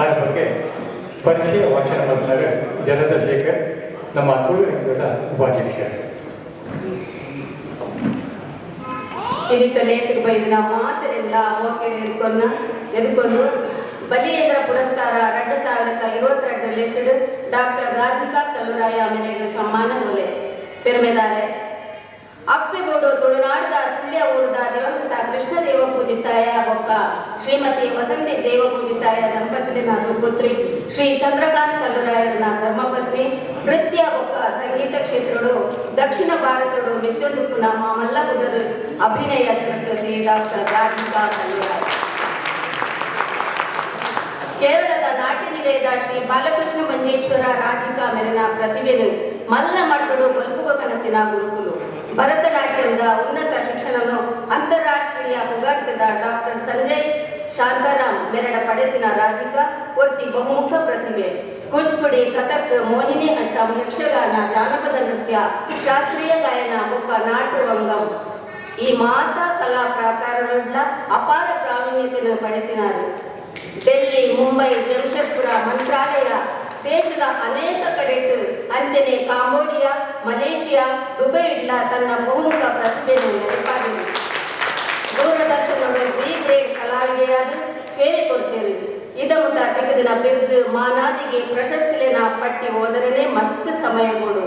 ಆರ ಬಗ್ಗೆ ಪರಿಚಯ ವಾಚನ ಮಾಡ್ತಾರೆ ಜಲದ ಶೇಖರ್, ನಮ್ಮ ತುಳು ರಂಗದ ಉಪಾಧ್ಯಕ್ಷರು. ಇದಕ್ಕೆ ಲೇಚಕ ಬೈದಿನ ಮಾತರೆಲ್ಲ ಮೋಕೆಡೆ ಇರ್ಕೊನ್ನ ಎದುಕೊಂಡು ಬಲಿಯೇಂದ್ರ ಪುರಸ್ಕಾರ 2022 ಲೇಸಡು ಡಾಕ್ಟರ್ ರಾಧಿಕಾ ಕಲ್ಲುರಾಯ ಮೇರೆಗೆ ಸಮ್ಮಾನ ದೊಲೆ ಪೆರುಮೆದಾರೆ. ಅಪ್ಪಿಬೋಡು ತುಳುನಾಡದ ಸುಳ್ಯ ಊರದ ದಿವಂಗತ ಕೃಷ್ಣದೇವ ಪೂಜಿತಾಯ ಬೊಕ್ಕ ಶ್ರೀಮತಿ ವಸಂತಿ ದೇವ ಪೂಜಿತಾಯ ದಂಪತಿನ ಸುಪುತ್ರಿ, ಶ್ರೀ ಚಂದ್ರಕಾಂತ್ ಕಲ್ಲುರಾಯರನ ಧರ್ಮಪತ್ನಿ. ನೃತ್ಯ ಬೊಕ್ಕ ಸಂಗೀತ ಕ್ಷೇತ್ರಡು ದಕ್ಷಿಣ ಭಾರತಡು ಮೆಚ್ಚೊಂದುಪ್ಪುನ ಮಾಮಲ್ಲ ಪುದರ್ ಅಭಿನಯ ಸರಸ್ವತಿ ಡಾಕ್ಟರ್ ರಾಧಿಕಾ ಕಲ್ಲುರಾಯ. ಕೇರಳದ ನಾಟ್ಯ ನಿಲಯದ ಶ್ರೀ ಬಾಲಕೃಷ್ಣ ಮಂಜೇಶ್ವರ ರಾಧಿಕಾ ಮೆರೆನ ಪ್ರತಿಭೆನು ಮಲ್ಲ ಮಟ್ಟಡು ಬಲ್ಪುಗ ಕನತಿನ ಗುರುಕುಲು. ಭರತನಾಟ್ಯದ ಉನ್ನತ ಶಿಕ್ಷಣವನ್ನು ಅಂತಾರಾಷ್ಟ್ರೀಯ ಪುಗಾರ್ತೆದ ಡಾಕ್ಟರ್ ಸಂಜಯ್ ಶಾಂತಾರಾಮ್ ಮೆರಡ ಪಡೆದಿನ ರಾಧಿಕಾ ಒತ್ತಿ ಬಹುಮುಖ ಪ್ರತಿಭೆ. ಕೂಚಿಪುಡಿ, ಕಥಕ್, ಮೋಹಿನಿ ಅಟ್ಟಂ, ಯಕ್ಷಗಾನ, ಜಾನಪದ ನೃತ್ಯ, ಶಾಸ್ತ್ರೀಯ ಗಾಯನ ಬೊಕ್ಕ ನಾಟುವಂಗಂ ಈ ಮಾತಾ ಕಲಾ ಪ್ರಾಕಾರಗಳ ಅಪಾರ ಪ್ರಾವೀಣ್ಯತೆಯನ್ನು ಪಡೆದಿನಾರು. ಡೆಲ್ಲಿ, ಮುಂಬೈ, ಜಮ್ಶೆಡ್ಪುರ, ಮಂತ್ರಾಲಯ, ದೇಶದ ಅನೇಕ ಕಡೆಟ್ ಅಂಚನೆ ಕಾಂಬೋಡಿಯಾ, ಮಲೇಷಿಯಾ, ದುಬೈ ಇಡ್ಲ ತನ್ನ ಬಹುಮುಖ ಪ್ರತಿಭೆಯನ್ನು ನೆನಪಾಗಿದೆ. ದೂರದರ್ಶನದ ಬಿ ಗ್ರೇಡ್ ಕಲಾವಿದೆಯಾದ ಸೇವೆ ಕೊಡ್ತೇವೆ. ಇದ ಮುಟ ತೆಗೆದಿನ ಬಿರುದು, ಮಾನಾದಿಗೆ, ಪ್ರಶಸ್ತಿಲಿನ ಪಟ್ಟಿ ಹೋದರನೆ ಮಸ್ತ್ ಸಮಯ ಕೊಡು.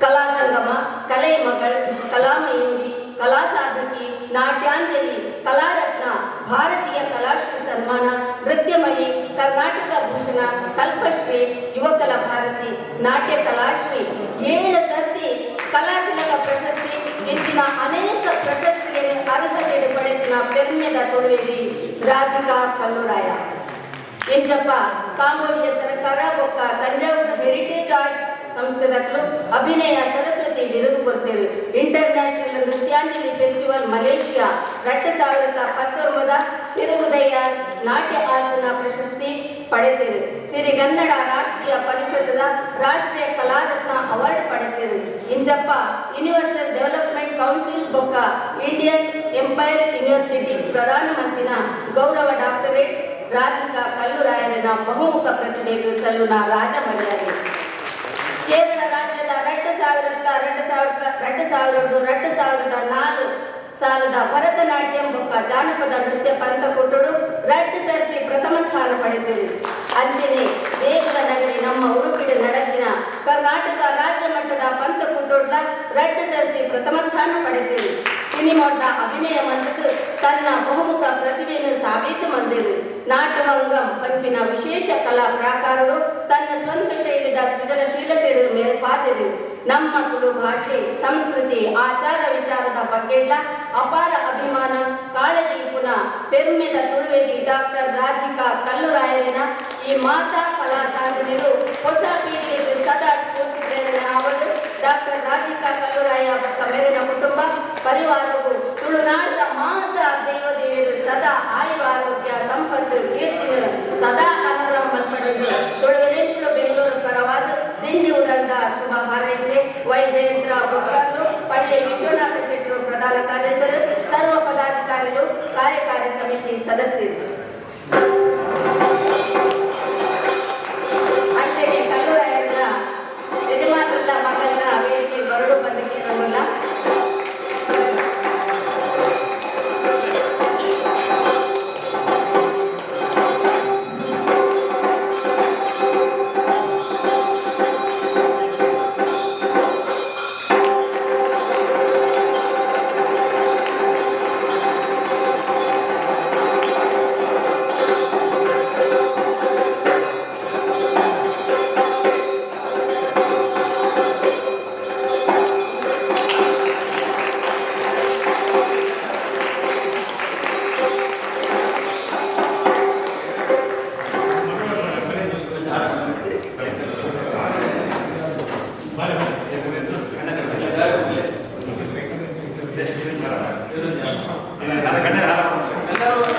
ಕಲಾ ಸಂಗಮ, ಕಲೆ ಮಗಳ್, ಕಲಾಮಯೂರಿ, ಕಲಾ ಸಾಧಕಿ, ನಾಟ್ಯಾಂಜಲಿ, ಕಲಾರತ್ನ, ಭಾರತೀಯ ಕಲಾಶ್ರೀ ಸನ್ಮಾನ, ನೃತ್ಯಮಯಿ, ಕರ್ನಾಟಕ ಭೂಷಣ, ಕಲ್ಪಶ್ರೀ, ಯುವಕಲ ಭಾರತಿ, ನಾಟ್ಯ ಕಲಾಶ್ರೀ, ಏಳು ಸರ್ತಿ ಕಲಾತಿಲಕ ಪ್ರಶಸ್ತಿ, ಇಂಚಿನ ಅನೇಕ ಪ್ರಶಸ್ತಿಗಳನ್ನು ಅರ್ಹತೆ ಪಡೆದಿನ ಪೆರ್ಮೆದ ತುಳುವೇರಿ ರಾಧಿಕಾ ಕಲ್ಲುರಾಯ. ಇಂಚಪ್ಪ ಕಾಂಬೋಡಿಯ ಸರ್ಕಾರ ಬೊಕ್ಕ ತಂಜಾವೂರು ಹೆರಿಟೇಜ್ ಆರ್ಟ್ ಸಂಸ್ಥೆದಕ್ಲು ಅಭಿನಯ ಸರಸ್ವತಿ ಬಿರುದು ಕೊಡ್ತೇವೆ. ಇಂಟರ್ನ್ಯಾಷನಲ್ ನೃತ್ಯಾಂಜಲಿ ಫೆಸ್ಟಿವಲ್ ಮಲೇಷಿಯಾ 2019 ತಿರುವುದಯ ನಾಟ್ಯ ಆಸನ ಪ್ರಶಸ್ತಿ ಪಡೆದಿರು. ಸಿರಿಗನ್ನಡ ರಾಷ್ಟ್ರೀಯ ಪರಿಷತ್ದ ರಾಷ್ಟ್ರೀಯ ಕಲಾರತ್ನ ಅವಾರ್ಡ್ ಪಡೆದಿರು. ಇಂಚಪ್ಪ ಯೂನಿವರ್ಸಲ್ ಡೆವಲಪ್ಮೆಂಟ್ ಕೌನ್ಸಿಲ್ ಬೊಕ್ಕ ಇಂಡಿಯನ್ ಎಂಪೈರ್ ಯೂನಿವರ್ಸಿಟಿ ಪ್ರಧಾನಮಂತ್ರಿನ ಗೌರವ ಡಾಕ್ಟರೇಟ್. ರಾಧಿಕಾ ಕಲ್ಲುರಾಯರನ ಬಹುಮುಖ ಪ್ರತಿಭೆಗೆ ಸಲ್ಲುನ ರಾಜ ಮರ್ಯಾದೆ. ಕೇರಳ ರಾಜ್ಯದ 2000 2000 2004 ಸಾಲದ ಭರತನಾಟ್ಯಂ ಬೊಕ್ಕ ಜಾನಪದ ನೃತ್ಯ ಪಂಥಕೂಟಡು ರಡ್ಡು ಸರ್ತಿ ಪ್ರಥಮ ಸ್ಥಾನ ಪಡೆದಿದೆ. ಅಂಚನೆ ದೇಗುಲ ನಗರಿ ನಮ್ಮ ಉಡುಪಿಡು ನಡೆದಿನ ಕರ್ನಾಟಕ ರಾಜ್ಯ ಮಟ್ಟದ ಪಂಥಕೂಟೊಡ್ಲ ರಡ್ಡು ಸರ್ತಿ ಪ್ರಥಮ ಸ್ಥಾನ ಪಡೆದಿದೆ. ಸಿನಿಮೋಡ್ಲ ಅಭಿನಯ ಮಂದಕ್ಕೆ ತನ್ನ ಬಹುಮುಖ ಪ್ರತಿಭೆಯನ್ನು ಸಾಬೀತು ಮಂದಿರು. ನಾಟವಂಗಂ ಪಂಪಿನ ವಿಶೇಷ ಕಲಾ ಪ್ರಾಕಾರರು ತನ್ನ ಸ್ವಂತ ಶೈಲಿದ ಸೃಜನಶೀಲತೆ ಮೇಲ್ಪಾದಿರು. ನಮ್ಮ ತುಳು ಭಾಷೆ, ಸಂಸ್ಕೃತಿ, ಆಚಾರ ವಿಚಾರದ ಬಗ್ಗೆಲ್ಲ ಅಪಾರ ಅಭಿಮಾನ, ಕಾಳಜಿ ಪುನ ಪೆರ್ಮೆದ ತುಳುವೆದಿ ಡಾಕ್ಟರ್ ರಾಧಿಕಾ ಕಲ್ಲುರಾಯರಿನ ಈ ಮಾತಾ ಕಲಾ ಸಾಧನೆಯರು ಹೊಸ ಪೀಳಿಗೆಗೆ ಸದಾ ಸ್ಫೂರ್ತಿ ಪ್ರೇರಣೆ ಆವಳು. ಡಾಕ್ಟರ್ ರಾಧಿಕಾ ಕಲ್ಲುರಾಯ ಬೊಕ್ಕ ಮೇರಿನ ಕುಟುಂಬ ಪರಿವಾರವು, ತುಳುನಾಡದ ಮಾತಾ ದೈವ ದೇವಿಯರು ಸದಾ ಆಯುರ ಆರೋಗ್ಯ, ಸಂಪತ್ತು, ಕೀರ್ತಿನ ಸದಾ ಅನುಗ್ರಹ ಮಲ್ಪಡಲು ತುಳುವೆನೆಂಪುಲು ಬೆಂಗಳೂರು ಪರವಾದ ದಿಂಜಿ ಉಡಂದ ಶುಭ ಹಾರೈಕೆ. ವೈ ಜಯಂತ್ರ ಬೊಕ್ಕರ್ಲು, ಪಳ್ಳಿ ವಿಶ್ವನಾಥ ಶೆಟ್ಟರು ಪ್ರಧಾನ ಕಾರ್ಯದರ್ಶಿ, ಸರ್ವ ಪದಾಧಿಕಾರಿಗಳು, ಕಾರ್ಯಕಾರಿ ಸಮಿತಿ ಸದಸ್ಯರು. ಅಂಚನೆ ಕಲ್ಲೂರಾಯರ ಯಜಮಾನರೆಲ್ಲ ಮಗನ ವೇದಿಕೆ ಬರಡು ಬಂದಕ್ಕೆ ನಮ್ಮಲ್ಲ. ಎಲ್ಲರೂ.